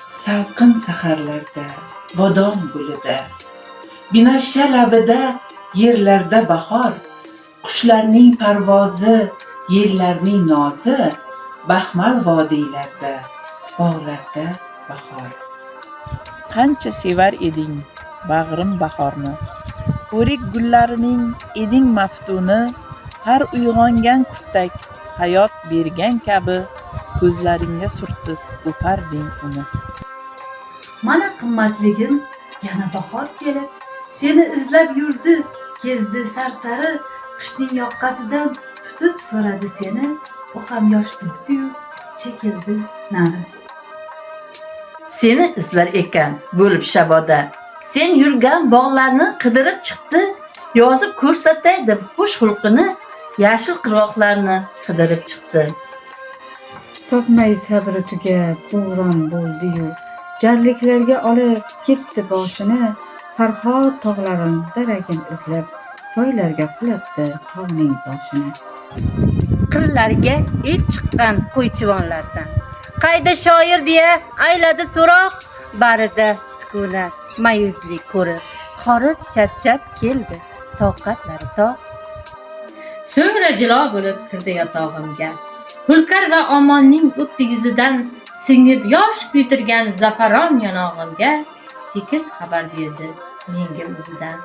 Salqin saharlarda, bodom gulida, binafsha labida, yerlarda bahor, qushlarning parvozi, yellarning nozi, baxmal vodiylarda, bog'larda bahor. Qancha sevar eding, bag'rim, bahorni! O'rik gullarining eding maftuni. Har uyg'ongan kurtak hayot bergan kabi ko'zlaringga surtib o'parding uni. Mana, qimmatligim, yana bahor kelib, seni izlab yurdi, kezdi sarsari. Qishning yoqasidan tutib so'radi seni, u ham yosh to'kdi-yu, chekildi nari. Seni izlar ekan bo'lib shaboda, sen yurgan bog'larni qidirib chiqdi. Yozib ko'rsatay deb xush xulqini, yashil qirg'oqlarni qidirib chiqdi. Topmay sabri tugab, bo'ron bo'ldi-yu, jarliklarga olib ketdi boshini. Farhod tog'larim daragin izlab, soylarga qulatdi tog'ning toshini. Qirlarga ilk chiqqan qo'ychivonlardan qayda shoir deya ayladi so'roq. Barida sukunat, ma'yuslik ko'rib, horib charchab keldi, toqatlari toq. So'ngra jilo bo'lib kirdi yotog'imga. Hulkar va omonning o'pdi yuzidan, singib yosh kuydirgan zafaron yonog'imga sekin xabar berdi menga o'zidan.